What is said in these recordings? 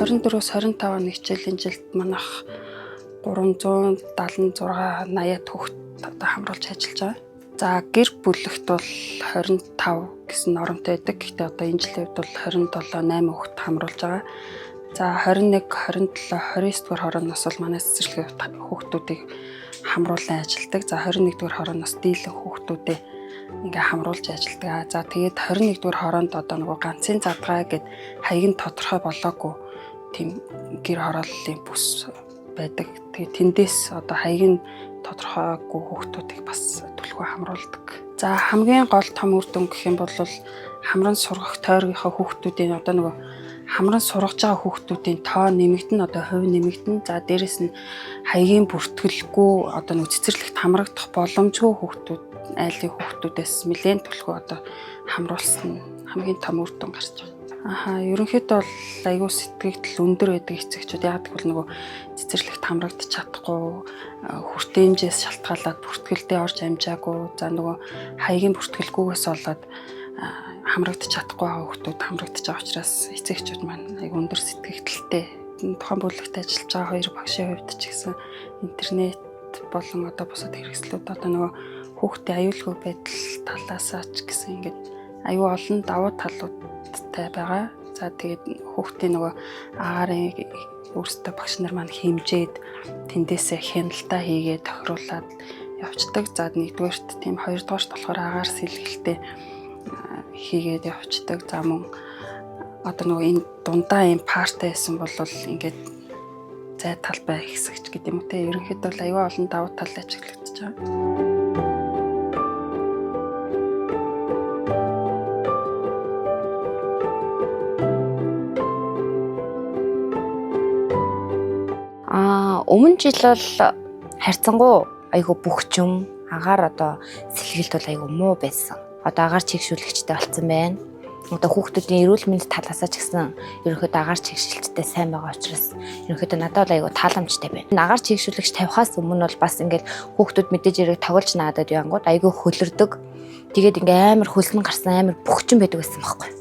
24-өөс 25 оны хичээлийн жилд манайх 376 80-аад хүүхэд одоо хамруулж ажиллаж байгаа. За гэр бүлэгт бол 25 гэсэн норомтой байдаг. Гэхдээ одоо энэ жилийн хувьд бол 27 8 хүүхэд хамруулж байгаа. За 21, 27, 29 дугаар хорооноос бол манай цэцэрлэгийн хүүхдүүдийг хамруулан ажилладаг. За 21 дугаар хорооноос дийлэн хүүхдүүдээ ингээ хамруулж ажилладаг. За тэгээд 21 дугаар хороонд одоо нөгөө ганцын задгай гэд хаяг нь тодорхой болоогүй тийм гэр хорооллын бүс байдаг. Тэгээд тэндээс одоо хаяг нь тодорхойгүй хүүхдүүдийг бас түлхүү хамруулдаг. За хамгийн гол том үр дүн гэх юм бол хамран сургах тойргийнхаа хүүхдүүдийн одоо нөгөө хамран сургаж байгаа хүүхдүүдийн тоо нэмэгдэн, одоо хувь нэмэгдэн. За дээрэс нь хаягийн бүртгэлгүй одоо нөгөө цэцэрлэгт хамрагдах боломжгүй хүүхдүүд, айлын хүүхдүүдээс нэлээд түлхүү одоо хамруулсан хамгийн том үр дүн гарч байгаа. Аха, ерөнхийдөө бол айгүй сэтгэгдэл өндөр байдаг эцэгчүүд. Яг гэвэл нөгөө цэцэрлэгт хамрагдчих чадахгүй, хүртээмжээс шалтгаалаад бүртгэлдээ орж амжаагүй, за нөгөө хаягийн бүртгэлгүйгээс болоод хамрагдчих чадахгүй байгаа хүүхдүүд хамрагдчих байгаа учраас эцэгчүүд маань айгүй өндөр сэтгэгдэлтэй. Тухайн бүлэгт ажиллаж байгаа хоёр багшийн хувьд ч гэсэн интернет болон одоо бусад хэрэгслүүд одоо нөгөө хүүхдийн аюулгүй байдал талаасаа ч гэсэн ингээд аюу олон давуу талуудтай байгаа. За тэгээд хүүхдийн нөгөө агаарын өөрсдөө багш нар маань хэмжээд тэндээсээ хяналтаа хийгээд тохируулаад явцдаг. За нэгдүгээрт тийм, хоёрдугаарт болохоор агаар сэлгэлтээ хийгээд явцдаг. За мөн одоо нөгөө энэ дундаа юм партай байсан бол ингээд зай талбай хэсэгч гэдэг юм уу те. Ерөнхийдөө бол аюу олон давуу тал ажиглагдаж байгаа. Өмнө жил бол харьцангуй айгүй бөхчм агаар одоо сэлгэлт бол айгүй муу байсан. Одоо агаар чигшүүлэгчтэй болсон байна. Одоо хүүхдүүдийн эрүүл мэнд талаасаа ч гэсэн ерөнхийдөө агаар чигшилттэй сайн байгаа учраас ерөнхийдөө надад бол айгүй тааламжтай байна. Агаар чигшүүлэгч тавихаас өмнө бол бас ингээд хүүхдүүд мэдээж хэрэг тоглож наадад янгууд айгүй хөлөрдөг. Тэгээд ингээ амар хөлсөн гарсан амар бөхчм байдаг байсан байхгүй.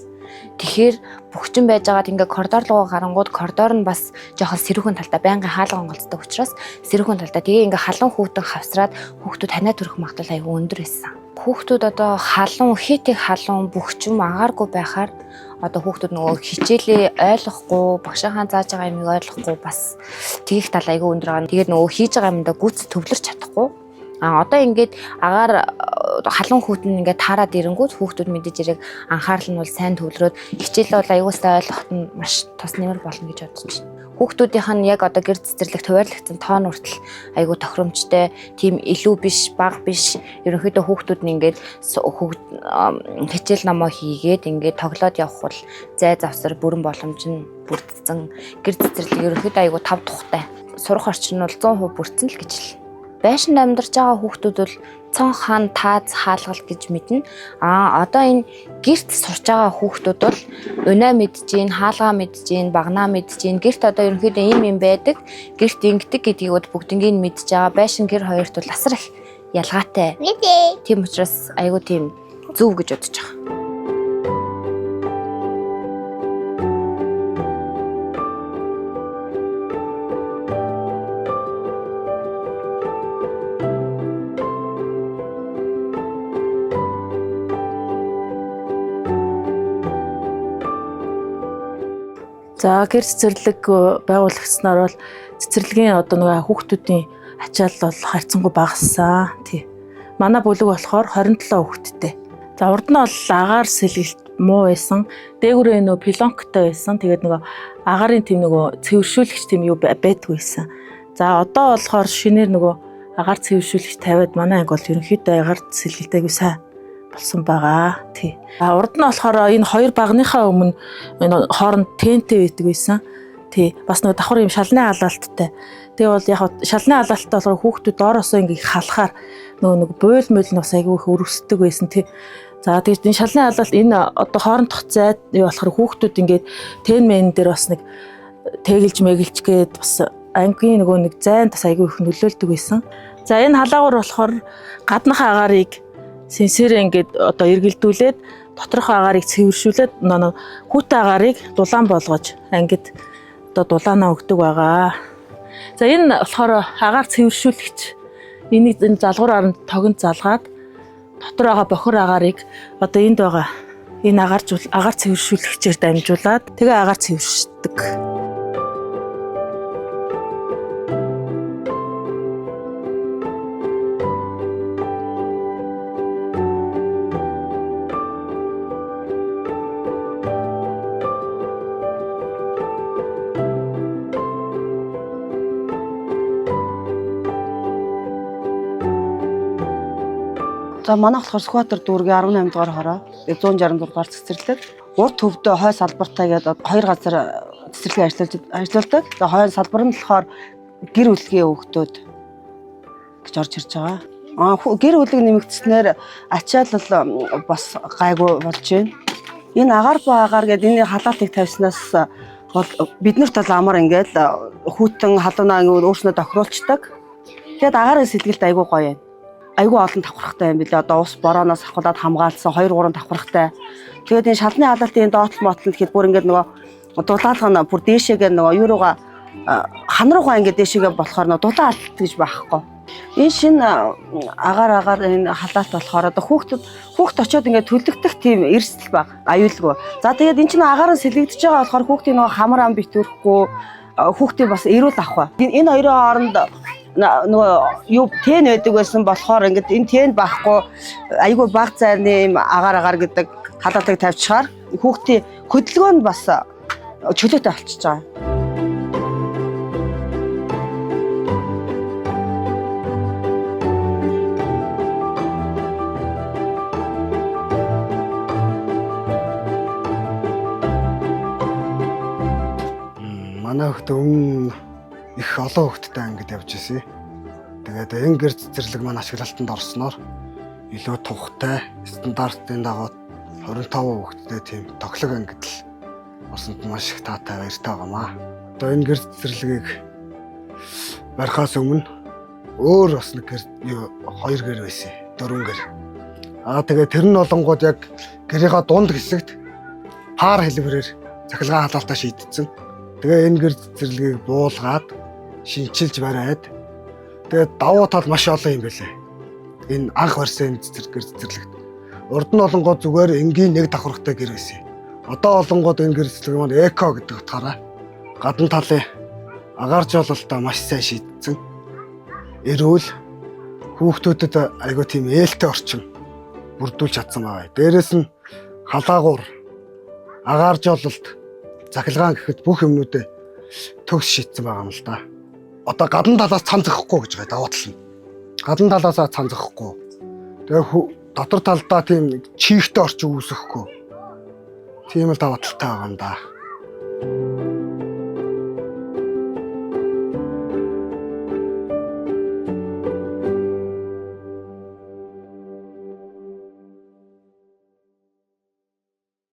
Тэгэхээр бөхчөн байж байгаад ингээ коридор руу гарангууд коридор нь бас жоохон сэрүүхэн талдаа байнгын хаалга онгоцдог учраас сэрүүхэн талдаа тэгээ ингээ халуун хүүтэн хавсраад хүүхдүүд ханиа төрөх магадлал аюу өндөр байсан. Хүүхдүүд одоо халуун хитэг халуун бөхчм агааргүй байхаар одоо хүүхдүүд нөгөө хичээлээ ойлгохгүй, багшийнхаа зааж байгаа юмыг ойлгохгүй бас тэгэх тал аюу өндөр байгаа. Тэгээд нөгөө хийж байгаа юмдаа гүц төвлөрч чадахгүй. А одоо ингээд агаар халуун хүүтэн ингээд таарад ирэнгүүт хүүхдүүд мэдээж хэрэг анхаарал нь бол сайн төвлөрөөд хичээлээ бол аюулсай ойлгоход нь маш тус нэмэр болно гэж бодож байна. Хүүхдүүдийнх нь яг одоо гэр цэцэрлэгт хуваарлагдсан тоон хүртэл айгүй тохиромжтой, тийм илүү биш, бага биш. Ерөнхийдөө хүүхдүүд нь ингээд хичээл номоо хийгээд ингээд тоглоод явах бол зай завсар бүрэн боломж нь бүрдсэн. Гэр цэцэрлэг ерөнхийдөө айгүй тав тухтай. Сурах орчин нь бол 100% бүрдсэн л гэж л. Байшинд амьдарч байгаа хүүхдүүд бол цон хаан тааз хаалгал гэж мэднэ. А одоо энэ гэрт сурч байгаа хүүхдүүд бол унаа мэдж гин, хаалгаа мэдж гин, багнаа мэдж гин. Гэрт одоо ерөнхийдөө ийм юм байдаг. Гэрт ингэдэг гэдгийг бол бүгднийг мэдж байгаа. Байшин гэр хоёрт бол асар их ялгаатай. Тийм учраас айгүй тийм зөв гэж бодож байгаа. За гэр цэцэрлэг байгуулагдсанаар бол цэцэрлэгийн одоо нөгөө хүүхдүүдийн ачаал бол харьцангуй багассан. Тий. Манай бүлэг болохоор 27 хүүхэдтэй. За урд нь бол агаар сэлгэлт муу байсан. Дээгүүрээ нөгөө пилонктой байсан. Тэгээд нөгөө агаарын тийм нөгөө цэвэршүүлэгч тийм юу байдгүй байсан. За одоо болохоор шинээр нөгөө агаар цэвэршүүлэгч тавиад манай анги бол ерөнхийдөө агаар сэлгэлт айгүй сайн болсон байгаа. Тий. А урд нь болохоор энэ хоёр багныхаа өмнө энэ хооронд тентэ байдаг байсан. Тий. Бас нөгөө давхар юм шалны алаалттай. Тэгээ бол яг шалны алаалттай болохоор хүүхдүүд доороосоо ингээ халахаар нөгөө нэг буйл муйл нь бас айгүй их өрөвсдөг байсан. Тий. За тэгж энэ шалны алаалт энэ одоо хоорондох зайд юу болохоор хүүхдүүд ингээд тэн мэн дээр бас нэг тэгэлж мэгэлж гээд бас ангийн нөгөө нэг зайн бас айгүй их нөлөөлдөг байсан. За энэ халаагуур болохоор гаднах агаарыг сенсорээ ингээд одоо эргэлдүүлээд доторх агаарыг цэвэршүүлээд нөө хүүтэн агаарыг дулаан болгож ангид одоо дулаанаа өгдөг байгаа. За энэ болохоор агаар цэвэршүүлэгч. Энийг энэ залгуур аранд тогонд залгаад дотор байгаа бохир агаарыг одоо энд байгаа энэ агаар цэвэршүүлэгчээр дамжуулаад тэгээ агаар цэвэршдэг. За манай болохоор Сүхбаатар дүүргийн 18 дугаар хороо 166 дугаар цэцэрлэг. Урд төвдөө хой салбартай гэдэг хоёр газар цэцэрлэг ажилладаг. За хойн салбар нь болохоор гэр бүлгийн хүүхдүүд гэж орж ирж байгаа. Гэр бүлэг нэмэгдснээр ачаалал бас гайгүй болж байна. Энэ агаар ба агаар гэдэг энэ халаалтыг тавьснаас бол биднэрт бол амар ингээл хүйтэн халуунаа ингээд өөрснөө тохируулцдаг. Тэгээд агаарын сэлгэлт айгүй гоё юм. Айгүй олон давхархтай юм билээ. Одоо ус борооноос авахулаад хамгаалсан 2 3 давхархтай. Тэгээд энэ шалны халаалтын доотлол мотлол гэхэд бүр ингээд нөгөө дулаалга нь бүр дээшээгээ нөгөө юу руугаа хан руугаа ингээд дээшээгээ болохоор нөгөө дулаан алт гэж байхгүй. Энэ шинэ агаар энэ халаалт болохоор одоо хүүхд очиод ингээд төлөгдөх тийм эрсдэл баг. Аюулгүй. За тэгээд энэ чинь агаар нь сэлэгдэж байгаа болохоор хүүхдийн нөгөө хамар ам битүүрхгүй хүүхдийн бас эрүүл авах. Энэ хоёрын хооронд нөгөө юу тэн байдаг байсан болохоор ингээд энэ тэн байхгүй айгүй баг зайрны юм агаар гэдэг халаалтыг тавьчихаар хүүхдийн хөдөлгөөн нь бас чөлөөтэй болчихж байгаа. Манай хүүхдээ өмнө их олон хүүхэдтэй ангид явж ирсэн. Тэгээд энэ гэр цэцэрлэг маань ашиглалтанд орсноор илүү тухтай, стандартын дагуу 25 хүүхэдтэй тийм тохилог ангид л орсонд маш их таатай баяртай байгаамаа. Одоо энэ гэр цэцэрлэгийг барихаас өмнө өөр бас нэг гэр хоёр гэр байсан. 4 гэр. Аа тэгээд тэр нь болонгууд яг гэрийнхаа дунд хэсэгт пар хэлбэрээр цахилгаан халаалтаа шийдсэн. Тэгээ энэ гэр цэцэрлэгийг буулгаад шинчилж бариад тэгээд давуу тал маш олон юм байлээ. Энэ анх барьсан энэ гэр цэцэрлэгт. Урд нь болонгууд зүгээр энгийн нэг давхаргатай гэр байсан. Одоо болонгууд энэ гэр цэцэрлэг маань эко гэдэг утгаараа гадна талын агааржуулалтаа маш сайн шийдсэн. Эрүүл хүүхдүүдэд айгүй тийм ээлтэй орчин бүрдүүлж чадсан байгаа. Дээрээс нь халаагуур, агааржуулалт, цахилгаан гэхэд бүх юмнуудээ төгс шийдсэн байгаа юм л да. Одоо гадна талаас цан зөхгүй гэж байгаа давуу тал нь. Гадна талаасаа цан зөхгүй. Тэгээ дотор талдаа тийм чийгтэй орчин үүсэхгүй. Тийм л давуу талтай байгаа юм да.